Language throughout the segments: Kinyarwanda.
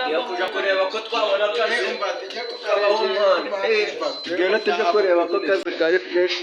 Tugiye kuja kureba ko twabona akazi, tukabaho umwana. Tugenda tuje kureba ko akazi kari fresh.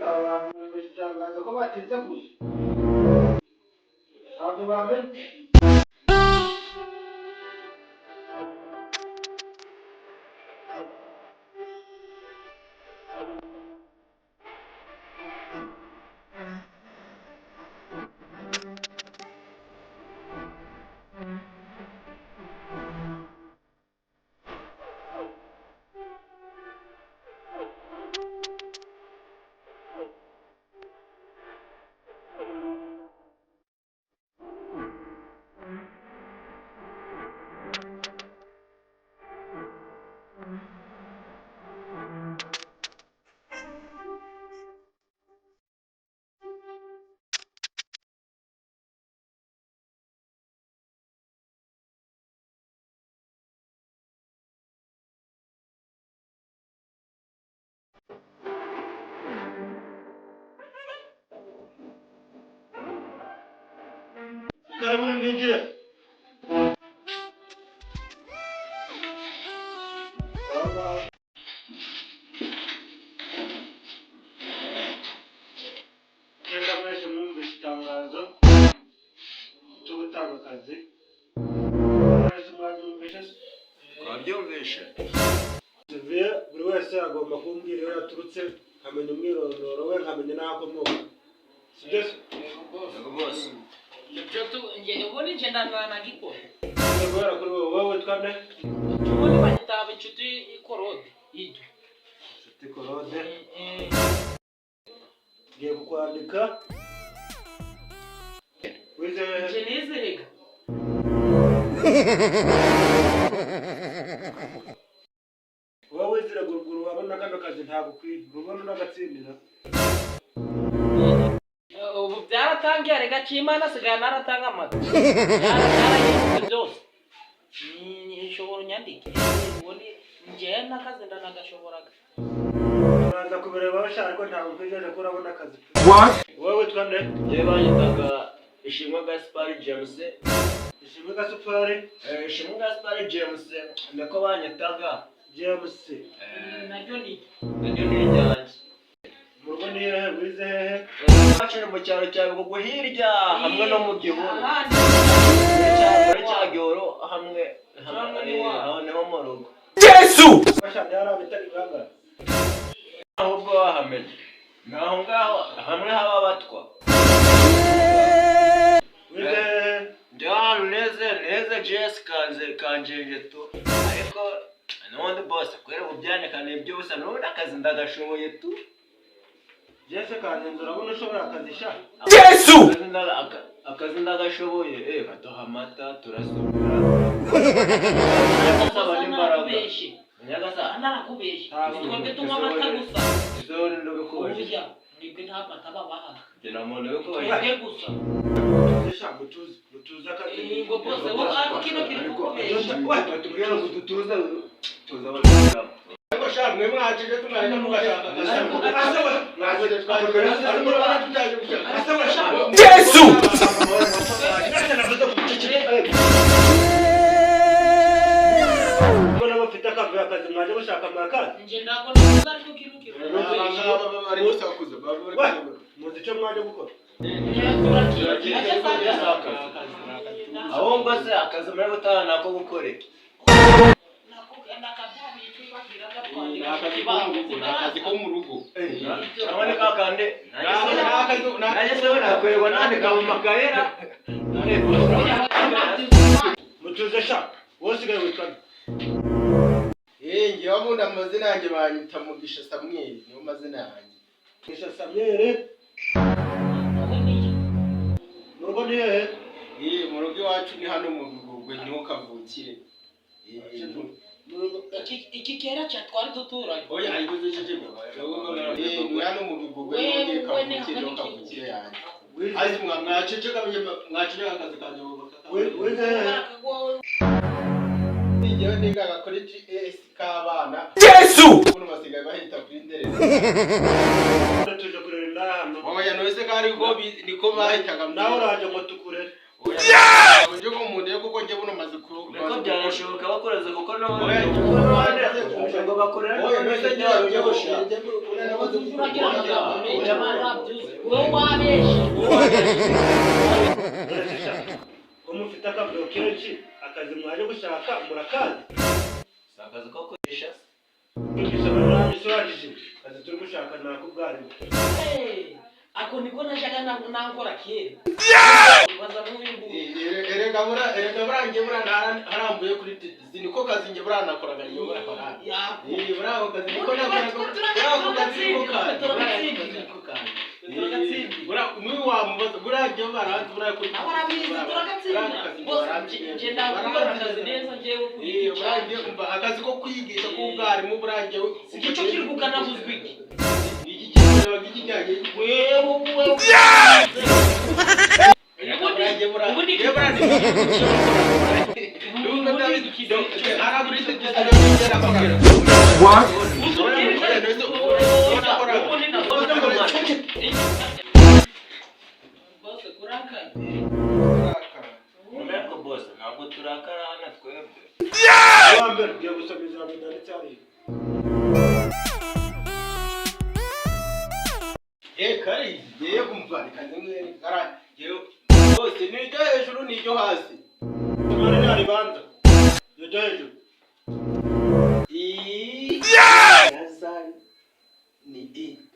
Abantu bitangaza ko batinze gusa, ntabwo bamenye. Karibu mwinjire. Reka mwese mwumvise itangazo cyo gutanga akazi. Mwese mwabyumvise? Twabyumvishe. Sylvie, buri wese agomba kumbwira iyo yaturutse, nkamenya umwirondoro we, nkamenya n'aho akomoka. Sibyo se? Yego bose. Ibyo tu nge ubundi nge ndanagikora. Ngiye guhera kuri wowe. Wowe witwa nde? Ubundi banyitaba Inshuti Korode ibyo. Inshuti Korode. Ngiye kukwandika. Wize hehe? Nge nizerega. Wowe wizira guruguru, wabona kano kazi ntabwo ukwiye, urubona unagatsindira. Ubu byaratangiye rega, Kimana asigaye naratanga amata. Byarahindutse byose. Nshobora unyandike, ubundi nge n'akazi ndanagashoboraga. Uraza kubireba bashaka, ariko ntabwo nkwijeje ko urabona akazi. Wowe witwa nde? Njyewe banyitaga Ishimwe Gaspari James. Ishimwe Gasupari. Ishimwe Gaspari James niko banyitaga. James. Naryo ni Naryo ni iryanjye. Mu rugo ni hehe? Wize hehe? Iwacu ni mu cyaro cya Bigugu hirya, hamwe no mu gihuru. Ahandi. Muri cya gihuru hamwe. Hamwe n'iwabo. Aho niho mu rugo. Bashaka hari abitari ibihangara. Ahubwo wahamenye ni aho ngaho hamwe haba abatwa. Wize hehe? Ndi ahantu neze neze jesi kanze kanjenje tu, ariko n'ubundi bose kubera ubu ni iby'ubusa, n'ubundi akazi ndagashoboye tu. Jesse Kanzenze, urabona ushobora akazi sha? Akazi ndagashoboye, baduha amata, turasukura, nyagasaba n'imbaraga. Narakubeshe. Nyagasaba. Narakubeshe. Ntabwo. Twebwe tunywa amata gusa. Izo ndabikubajije. Oya, mwebwe nta mata babahaga. Njye nta muntu ubikubajije. Twebwe gusa. Mutuze sha, mutuze, mutuze akazi. Ngo bose wowe, ariko kino kiri kukubesha. Batubwira ngo dutuze, tuze abanyarwanda. Ariko sha, mwe mwakije tumwareka mugashaka akazi. Ase we! Mwakije twaje, ariko urabona tutaje gushaka. Ase we sha! Yesu! Mwese navuze guceceka. Mbona bafite akavuyo, akazi mwaje gushaka mwakazi? Nge ntabwo navuze, ariko kino kiri kukubesha. Aba ngaba baba bari gusakuza, baba bari We! gusakuza. Muzi icyo mwaje gukora? Ahubwo se akazi muri gutaha nako gukora iki? Ni akazi ko mu rugo. Cyangwa ni kakandi nanjye se nakwirwa nandika mu makayera. Mutuze sha, wowe usigaye witwa nde? Eh, ngewe ubundi amazina yanjye banyita Mugisha Samuel, niyo mazina yanjye. Mugisha Samuel. Mu rugo ni hehe? Eh, mu rugo iwacu ni hano mu Bigogwe, niho kavukire. Eh, Iki kera cya twari duturanye. Oya, ariko cece. Eh, ni hano mu Bigogwe, niho ngiye kavukire, niho kavukire yanjye. Wize Azi mwa mwaceceka, mwaceceka akazi kanjye. Wize hehe? Ngewe nigaga kuri GS k'abana. Yesu! Ubu basigaye bahita kuri Ndereza. Tuje kurera indaya hano? Oya, none ko ariko niko bahitaga. Nawe uraje ngo tukurere? Oya, nje ko mundeye kuko nje buno maze ku Niko byanashoboka bakoreze kuko Oya, n'ubundi ngo bakorere. Oya, none se nje gushaka. Wowe wabeshe. None sha, ko mufite akavuyo kenshi, akazi mwaje gushaka murakazi? Si akazi ko kwigisha se? Mugisha murangije, akazi turi gushaka ni ak'ubwarimu. Ako niko najyaga nankora kera. Baza n'uyu nguyu. Erega bura, erega bura, nge bura harambuye kuri TTC, niko kazi nge bura nakoraga, nge bura nakora. Yako. Eh, bura ako kazi niko nakoraga. Bura ako kazi niko kazi. Bura ako kazi niko kazi. Bura umwe wamubaza, bura nge baranzi bura kuri. Nawe arabizi, turagatsinda. Bose nje ndakora akazi neza njyewe ku giti Eh, bura nge cyanjye. umva akazi ko kwigisha k'ubwarimu, bura nge. Igico kiri kukanabuzwa iki? Iki kireba iki cyanjye. Wewe wewe. Ubundi bose kurakara. Ariko bose ntabwo turakara hano twebwe. Uwa mbere ugiye gusoma ijambo ryanditse hariya. Bose ni iryo hejuru ni iryo hasi. Soma ririya ribanza, iryo hejuru. I na za ni I. K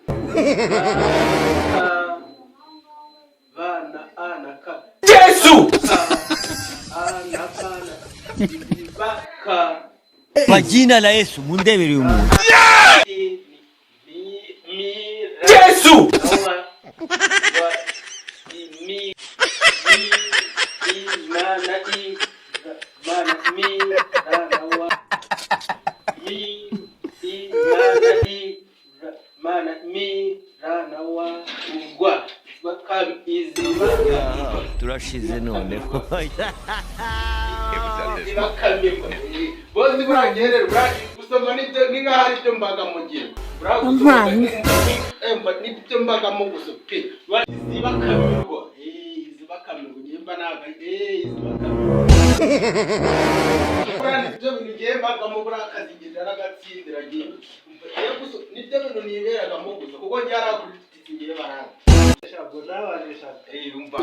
B na A na K. Yesu! K A na B na B K. Kwa jina la Yesu mundebere uyu muntu. I mi mi ra Yesu! wa wa i mi i i na na i ra ma na mi ra na wa mi i na na i ra ma na mi ra na wa ugwa ka iziba. Turashize noneho. Ibakamirwa bose burangerera gusoma nibyo ni nkaho ari byo mbagamo ngewe gusoma nibyo mbagamo gusa pe. Izibakamirwa, izibakamirwa ngewe mba naga, izibakamirwa buriya nibyo bintu ngewe mbagamo. Buriya akazi ngewe naragatsindira ngewe gusa nibyo bintu niberagamo gusa kuko ngewe ari kuri titi ngewe baranga. Shabwo nawe waje gushaka. Umva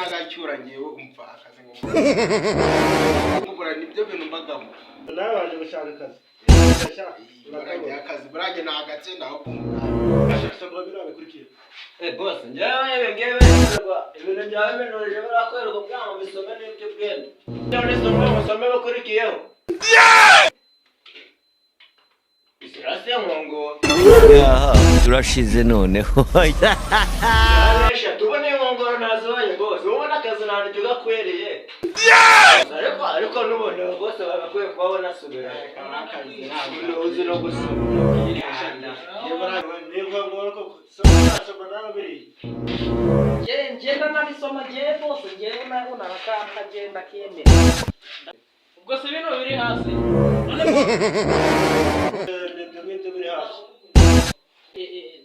nagacyura ngewe, umva akazi ngo buriya nibyo bintu mbagamo. Nawe waje gushaka akazi? Sha, Burangiye akazi, burangiye ni agatsinda aho kumuganda. Soma biriya bikurikiye. Eh boss, njyewe ibi ngibi bikorwa ibintu byawe binuje birakorerwa kugira ngo bisome n'ibyo ubwenge. None nisome musome bikurikiyeho. Isirase nkongoro. Turashize noneho. Yarabesha tubone inkongoro nazibonye boss. Ubona akazi nta nicyo gakwereye. Ariko n'ubundi bose bagakwiye kuba banasubira. Uzi no gusoma. Ni inkongoro koko? Soma, soma nawe biriya. Ngenda nabisoma ngewe bose, ngewe nawe narakamba ngenda kemera. Ubwo si bino biri hasi? None Ni ibyo ngibyo biri hasi.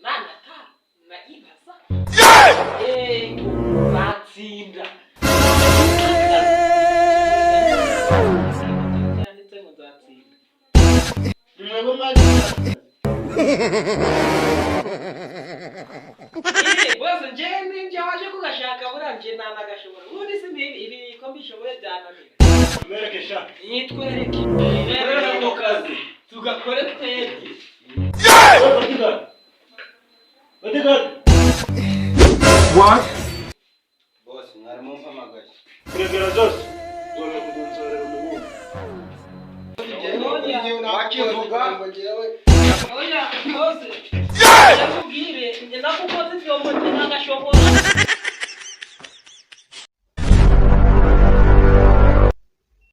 Nana ta na ibaza. Yego, zatsinda. Cyanditse ngo nzatsinda. Ni mwebwe mwaje gushaka akazi? Eh, Bose njye ninjye waje kugashaka, buriya njye ntanagashobora. Ubundi si ibi ko mbishoboye byananira? Mwereke sha. Nitwereke. Twereke ako kazi. Tugakore twebwe. Bodyguard, bodyguard. Bose mwari mumpamagaye? Kuregera zose ugomba kudunsorera umuhungu. Wakivuga. Oya.